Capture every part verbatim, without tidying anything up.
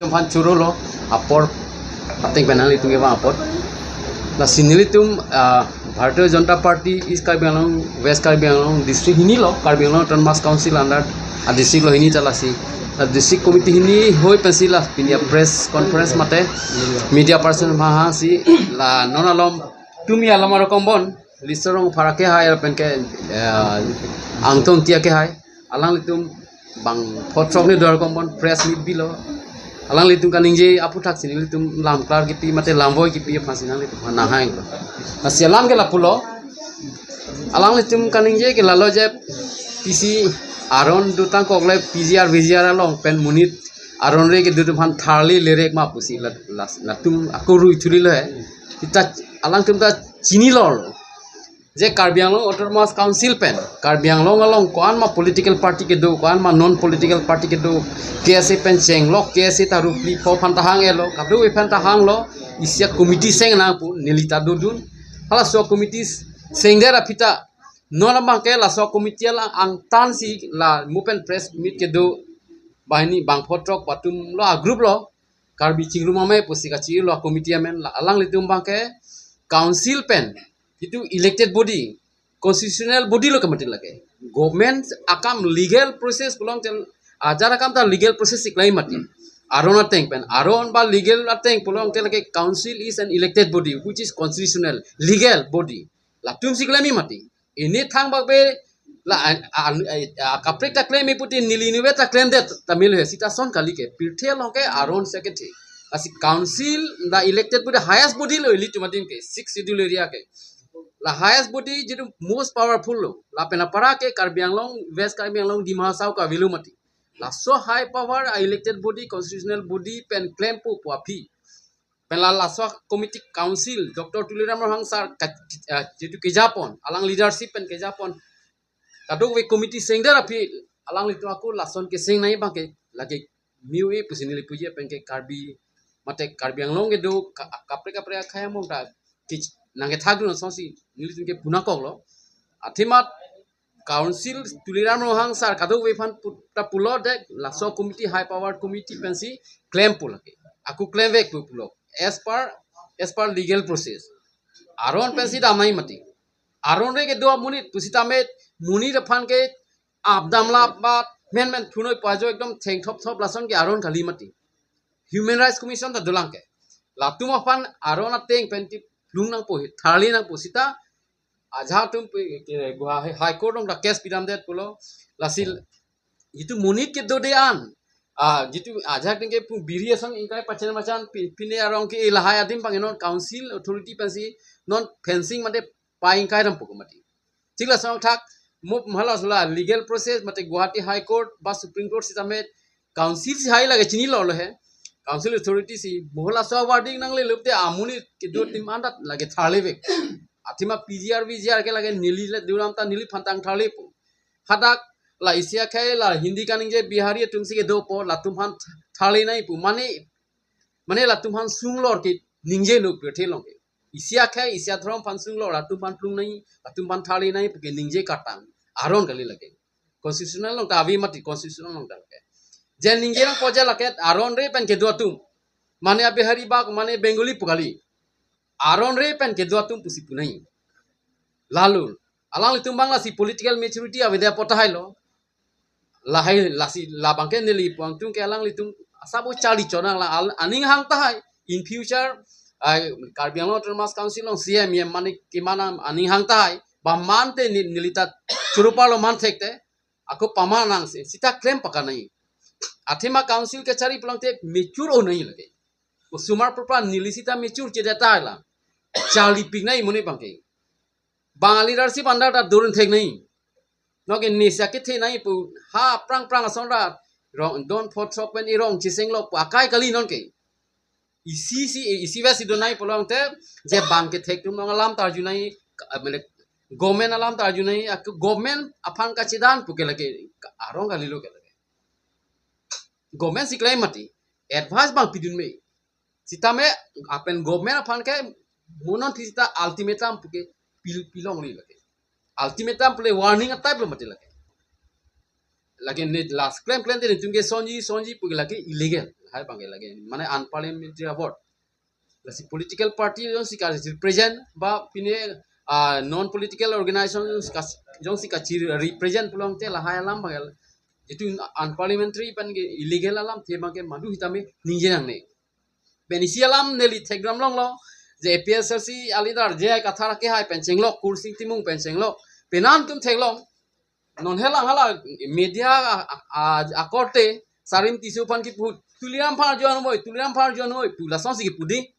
Tumphan churolo apor ateng pen nanglitum kevang apot. Lasi nelitum, ah, Bharatiya Janata Party East Karbi Anglong, West Karbi Anglong district hini lo, Karbi Anglong Autonomous Council under a district lo hini ta lasi. La district committee hini hoi pensi la pini a press conference mate media person mahang si la non alom tumi alom arokom bon Lisarong Phara kehai pen ke, eh, Angtong Tia kehai. Alanglitum bang photrok ni dor kombon press meet bilo. Alanglitum kaningje aphuthak si nelitum lamklar kipi mate lamvoi kipi aphan si nanglitum aphan nanghang lo. Lasi alam ke lapulo. Alanglitum kaningje ke lalo je P C aron dotang kokle P G R V G R along pen monit aron re kedo atum aphan tharli lerek ma pusi la, la, latum ako rui thuli lo he. Kita alangtum ta chinilo. Je Karbi Anglong Autonomous Council pen, Karbi Anglong along ko-an ma political party kedo, ko-an ma non political party kedo, K S A pen chenglok, K S A ta rupli pho aphan ta hang-elo, kadokave aphan ta hanglo, isi a committee seng nangpo, neli ta dodun. Halaso committee sengdet aphi ta, non abang ke laso committee alang angtan si la mo pen press meet kedo, banghini bang photrok atum lo a group lo, Karbi Chingrum Amei pusi kachirilo committee amen la alanglitum abang ke council pen itu elected body, constitutional body lo kemati lake. Government akam legal process pulote ajat akam ta legal process si klem mati. Aron ateng pen, aron ba legal ateng pulote lake council is an elected body which is constitutional, legal body. Latum si klem mati. Ini thangbak be la an, an, a, a, kaprek ta klem ipute neli nive ta klemdet ta melo he sita son kali ke. Pirthe along ke aron si kethe. Lasi council the elected body, highest body lo ilitum adim ke six schedule area ke. La highest body jitu most powerful lo. Lapen apara ke Karbi Anglong, West Karbi Anglong, Dima Hasao ka avelo mati. Laso high power a elected body, constitutional body pen klempo pu aphi. Pen la laso committee council Doctor Tuliram Ronghang sir ka, ah, jitu kejapon, alang leadership pen kejapon. Kadokave committee sengdet aphi alanglitum ako lason keseng nai abang ke lake miu e pusi neli puji pen ke Karbi mate Karbi Anglong kedo ka, kaprek kaprek akhai among ta kich nangkethak dun asonsi nelitum ke punakok lo. Athema council Tuliram Ronghang sir kadokave aphan pu, ta pulo dek laso committee high power committee pensi klempo lake. Ako klemvek pu pulo. As per, as per legal process. Aron pensi dam nai mati. Aron re kedo monit pusitame monit aphan ke apdam lap bat men men thunoi pajo ekdom thengthop thop lason ke aron kali mati. Human Rights Commission ta dolang ke. Latum aphan aron ateng pen ti plung nangpo, tharli nangpo sita ajahak atum pi, ke, Guwahati High Court along ta case pidamdet pulo. Lasi jitu monit kedo de an, ah, jitu ajahak atum ke pu biri asong ingkai pachan pachan pi, pine arong ke lahai adim abang non council authority pensi non fencing mate pa ingkai dampo kemati. Thik lason thak mo hala sula legal process mate Guwahati High Court ba Supreme Court sitame council si hai lake chinilo lo he. Council authority si mo halaso wording nanglelupte amonit kedo atum an ta lake tharlivek. Athema P G R V G R ke lake neli le duram ta neliphan tang tharlipo. Hadak la isi akhai la Hindi kaningje Bihari atum si kedopo latum aphan tharli naipo. Mane, mane latum aphan sunglor ke ningje no pirthe along ke. Isi akhai isi adhorom aphan sunglor latum aphan plung nai, latum aphan tharli nai pu ke ningje katang. Aron kali lake. Constitutional along ta ave mati, constitutional along ta lake. Je ningje nangpo je lake aron re pen kedo atum. Mane a Bihari bak, mane Bengali pu kali. Aron re pen kedo atum pusi pu nai. Lalu, alanglitum abang lasi political maturity avedet apot tahai lo. Lahai lasi labang ke neli puang tung ke alanglitum asabo charli chonang la al, aning hang tahai. In future, ai, Karbi Anglong Autonomous Council along C M, E M mane kemanam aning hang tahai. Ba mante ni, neli ta churupar lo man thekte. Ako paman nang si, sita klem pakan nai. Athema council kechari pulote mature o nai lake. Osomar propa neli sita mature chedet tahai la. Charli pik nai monit abang ke. Bang a leadership under ta durin thek nai. Noke nisa kethe nai pu ha prang prang ason ra rong don photrok pen irong chiseng lo pu akai kali non ke. Isi si, isi ve si do nai pulote je bang kethek atum along alam ta arju nai, ka, mane, government alam ta arju nai, ak, government aphan kachedan pu ke lake, ka, arong kali lo ke lake. Government si klem mati, advice abang pidun me. Sitame apen government aphan ke mo non thi sita ultimatum pu ke pil, pilongle lake. Ultimatum pule warning a type lo mati lake. lake ne last claim claim te netum ke sonji sonji pu ke lake illegal. Lahai abang ke lake mane unparliamentary award. Lasi political party jongsi ka represent ba pine ah, non political organization jongsi ka, jongsi kachi represent pulote lahai alam abang ke, jitu unparliamentary pen ke illegal alamthe abang ke madu sitame ningje nangne. Pen isi alam neli thekdam longlo, je A P H L C a leader J I Kathar akehai pen chenglok, Kursing Timung pen chenglok. Penang atum theklong. Non helang hala media a, a, a, akorte Sarim Tisso aphan kipu, Tuliram aphan arju-an noi, Tuliram aphan arju-an noi pu lasonsi kipu dei.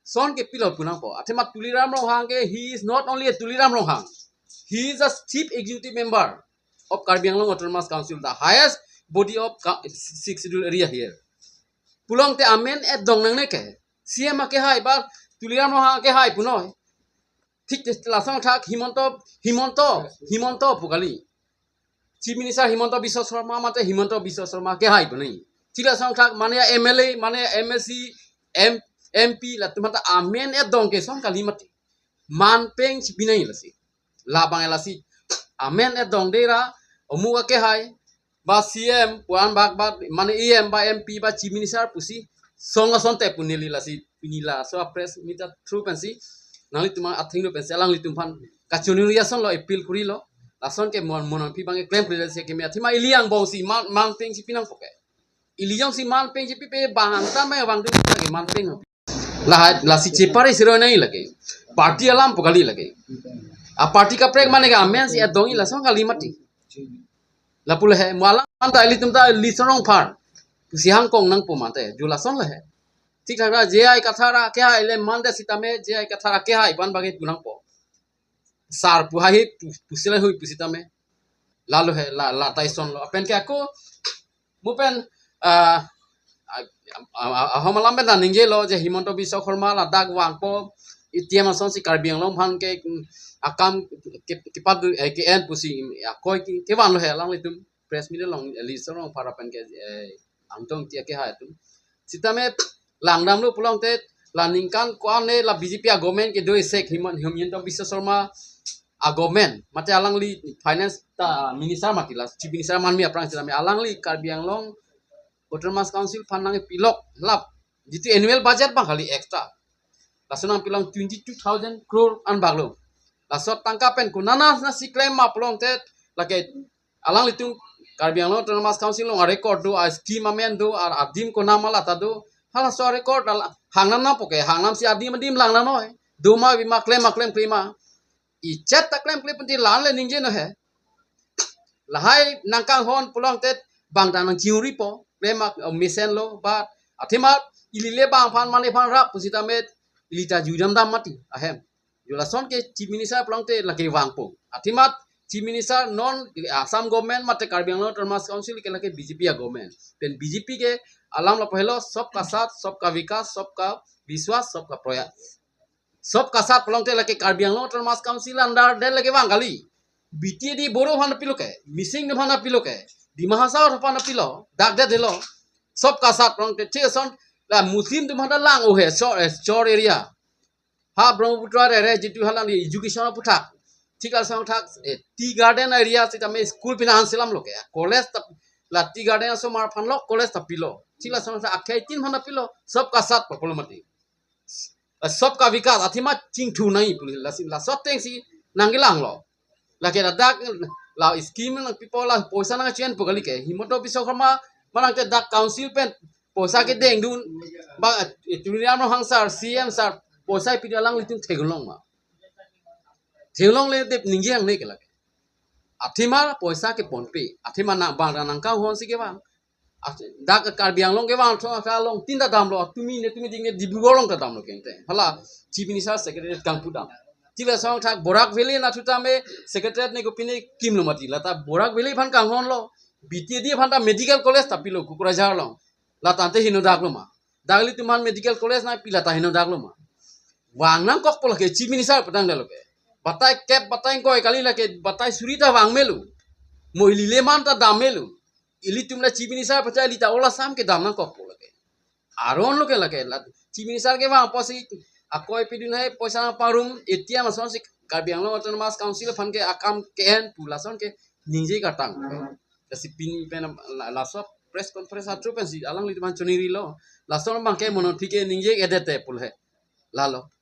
Lason ke pilo pu nangpo. Athema Tuliram Ronghang ke, he is not only a Tuliram Ronghang. He is a chief executive member of Karbi Anglong Autonomous Council, the highest body of Ka-, Sixth Schedule area here. Pulote amen et dong nangne ke. C M akehai ba Tuliram Ronghang akehai punoi. Thik te lason thak Himanta, Himanta, Himanta pu kali. Chief Minister Himanta Biswa Sarma mate Himanta Biswa Sarma akehai punoi. Thik lason thak mane M L A, mane M A C, M, M P latum aphanta amen et dong ke lason kali mati. Man peng chipi nai lasi. Labang lasi. Amen et dong dera, omuk akehai, ba C M, puan bak bak, mane E M, ba M P, ba Chief Minister pusi song asonte pu neli lasi, pini laso a press meet a through pensi nanglitum athengno pensi alanglitum aphan kachoningri asonlo, appeal kurilo. Lason ke mon mon aphi abang ke claim kurilo, lasi keme athema ili angbongsi man, man peng chipi nangpo ke. Ili jongsi man peng chipipe bang angtan abang abang dun ke man peng. Lahai lasi chepare siro nai lake. Party alam pu kali lake. A party kaprek mane ke amensi et dong-i lason kali mati. Lapu lahai mo alang ta ilitum ta Litsong Rongphar pusi hangkong nangpo mate, ju lason lahai. Thik thak ra J I Kathar akehai le mande sitame J I Kathar akehai abang abang ke pu nangpo. Sar pu hai pu, pusi lahai hui pusitame. Lalo he la, la tai sonlo. Apen ke ako mo pen ah, ah, ah, ah, ahom alam pen ta ningjelo je Himanta Biswa Sarma ladak vangpo, A T M asonsi Karbi Anglong aphan ke, mm, akam ke, ke, kepadu, eh, ke-en pusi, mm, akoi ke, kevanlo he alanglitum press meet along, eh, Litsong Rongphar pen ke, eh, Angtong Ingti akehai atum. Sitame langdamlo pulote la ningkan ko-an ne la B J P a government kedo isek Himan-, Himanta Biswa Sarma a government mate alangli finance ta minister mati, la chief minister manmi aphrang sitame alangli Karbi Anglong Autonomous Council aphan nangpilok lap jitu annual budget abang kali extra. Laso nangpilong twenty-two thousand crore an baklo. Laso tangka pen konat nasi claim ma pulote lake alanglitum Karbi Anglong Autonomous Council along a record do, a scheme amen do, a, adim konat ma lata do. Halaso a record ala, hangnam nangpo ke, hangnamsi adim adim lang nangnoi. Do ma bi ma claim ma claim claim ma. Ichet ta claim claim penti lan le ningje no he. Lahai nangkanghon pulote bang ta nangchiuripo. Claim ma, uh, mesenlo, but athema ili le bang aphan mane aphan rap pusitame ili ta judam dam mati ahem. Ju lason ke Chief Minister pulote lake vangpo. Athema Chief Minister non Assam government mate Karbi Anglong Autonomous Council ke lake B J P a government. Pen B J P ke alam lapu helo sabka saath, sabka vikas, sabka vishwas, sabka prayas. Sabka saath pulote lake Karbi Anglong Autonomous Council under de lake vang kali. B T A D Bodo aphan pilo ke, Mising aphan pilo ke, Dima Hasao aphan pilo, dak det helo. Sabka saath pulote thik ason la Muslim atum aphan lang o he, shore, eh, shore area. Ha Brahmaputra area jitu halang di education aputhak. Thik lason thak, eh, tea garden area sitame school pina hanselam lo ke. College ta la tea garden asomar aphan lo, college ta pilo. Thik lason thak akhei tin aphan pilo, sabka saath pa pulo mati. Eh, sabka vikas, athema chingthu nai puli, lasi laso atengsi nangkelanglo. Lake ladak la scheme nangpipo, la poisa nangchen pu kali ke. Himanta Biswa Sarma manang te dak council pen poisa kedengdun. Ba, eh, Tuliram Ronghang sir, C M sir, poisa pidi alanglitum theklong ma. Theklongle dep ningje ang ne ke lake. Athema poisa keponpe. Athema nang bang nangkanghonsi kevang. Ach-, dak Karbi Anglong kevang tho ka long tin ta damlo, tumi ne tumi ding ne Dibrugarh along ta damlo kente. Hala Chief Minister Secretariat kangpu dam. Thik lason thak Barak Valley anatthu tame Secretariat ne kopine kimlo mati, lata Barak Valley aphan kanghonlo. B T A D aphan ta medical college ta pilo Kokrajhar along. Lata ante heno daklo ma. Dak ilitum aphan medical college nangpi, lata heno daklo ma. Vang nangkokpo lake Chief Minister padang dalo ke. Batai kep, batai ingkoi kali lake, batai suri ta vang melo. Mo ili le man ta dam melo. Ilitum la Chief Minister pachai ili ta ola sam kedam nangkokpo lake. Aron lo ke lake la Chief Minister kevang apotsi akoi pidun hai poisa nangparum, A T M asonsi Karbi Anglong Autonomous Council aphan ke akam ke-en pu lason ke ningje katang. Si pini pen la- laso press conference athu pensi alanglitum aphan choningri lo. Laso abangke mono thik ke ningje edet te pule. Lalo.